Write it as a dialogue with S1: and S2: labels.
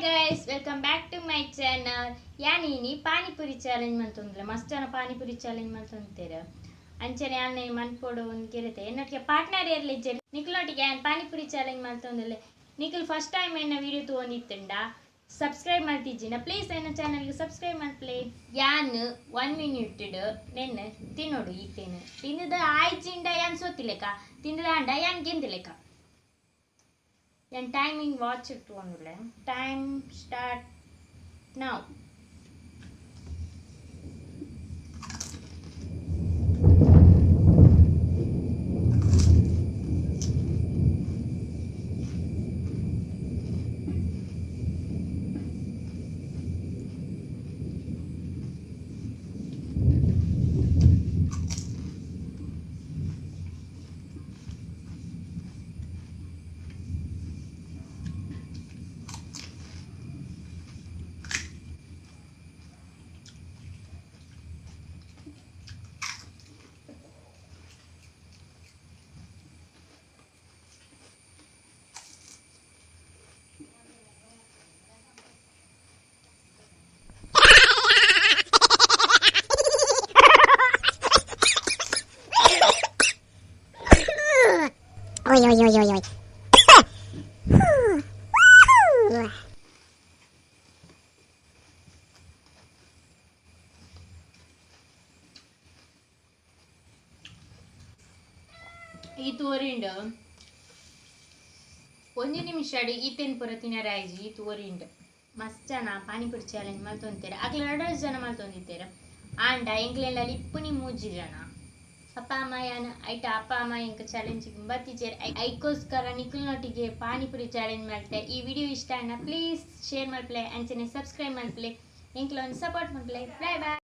S1: Guys, welcome back to my channel. ಯಾನ್ ಇನಿ pani puri challenge ಮಲ್ತೊಂದುಲ್ಲೆ. ಮಸ್ತ್ ಜನ ಪಾನಿಪುರಿ ಚಾಲೆಂಜ್ ಮಲ್ತೊಂತೆರ್. ಅಂಚನೆ ಯಾನ್ ಮನ್ಪೊಡು ಒಂದ್ ಕೆರೆತೆ. ಎನ್ನೊಟ್ಟಿಗೆ ಪಾರ್ಟ್ನರ್ ಏರ್ಲ ಇಜ್ಜೆರ್. ನಿಕ್ಲೊಟ್ಟಿಗೆ ಯಾನ್ ಪಾನಿಪುರಿ ಚಾಲೆಂಜ್ ಮಲ್ತೊಂದುಲ್ಲೆ. ನಿಕುಲು ಫಸ್ಟ್ ಟೈಮ್ ಎನ್ನ ವಿಡಿಯೋ ತೂವೊಂದಿತ್ತುಂಡ, ಸಬ್ಸ್ಕ್ರೈಬ್ ಮಲ್ತಿಜ್ಜಿಂಡ ಪ್ಲೀಸ್ ಎನ್ನ ಚಾನಲ್ಗೆ ಸಬ್ಸ್ಕ್ರೈಬ್ ಮಲ್ಪಲೆ. ಯಾನ್ 1 ಮಿನಿಟ್ ನೆನ್ ತಿನ್ನೋಡು. ಈತೇನು ತಿಂದದ ಆಯ್ಜಿಂಡ ಯಾನ್ ಸೋತಿಲೆಕ, ತಿಂದದ ಆಂಡ ಯಾನ್ ಗೆಂದಿಲೆಕ. ಯಾನ್ ಟೈಮಿಂಗ್ ವಾಚ್ ತೂವೊಂದುಲ್ಲೆ. Time start now.
S2: Oi, oi, oi, oi, oi.
S1: ಈ ತೋರಿಂಡ್ ಒಂಜಿ ನಿಮಿಷಡ್ ಈತೇನ್ ಪೂರ ತಿನರೆ ಆಯ್ಜಿ. ಈ ತೋರಿಂಡ್ ಮಸ್ತ್ ಜನ ಪಾನಿಪುರಿ ಚಾಲೆಂಜ್ ಮಲ್ತೊಂತೆರ್. ಅಕ್ಲ ರಡ್ಡ್ ಜನ ಮಲ್ತೊಂದಿತ್ತೆರ್. ಆಂಡ ಎಂಕ್ಲೆನ ಇಪ್ಪುನಿ ಮೂಜಿ ಜನ, ಅಪ್ಪ ಅಮ್ಮ ಯಾನ್. ಐಟ ಅಪ್ಪ ಅಮ್ಮ ಎಂಕ್ ಚಾಲೆಂಜ್ ಬತ್ತಿಜೆರ್. ಐಕೋಸ್ಕರ ನಿಕುಲ್ನೊಟ್ಟಿಗೆ ಪಾನಿಪುರಿ ಚಾಲೆಂಜ್ ಮಲ್ತೆ. ಈ ವಿಡಿಯೋ ಇಷ್ಟ ಆಂಡ ಪ್ಲೀಸ್ ಶೇರ್ ಮಲ್ಪಲೆ, ಅಂಚನೆ ಸಬ್ಸ್ಕ್ರೈಬ್ ಮಲ್ಪಲೆ, ಎಂಕ್ಲ ಒಂದು ಸಪೋರ್ಟ್ ಮಲ್ಪಲೆ. Boy boy.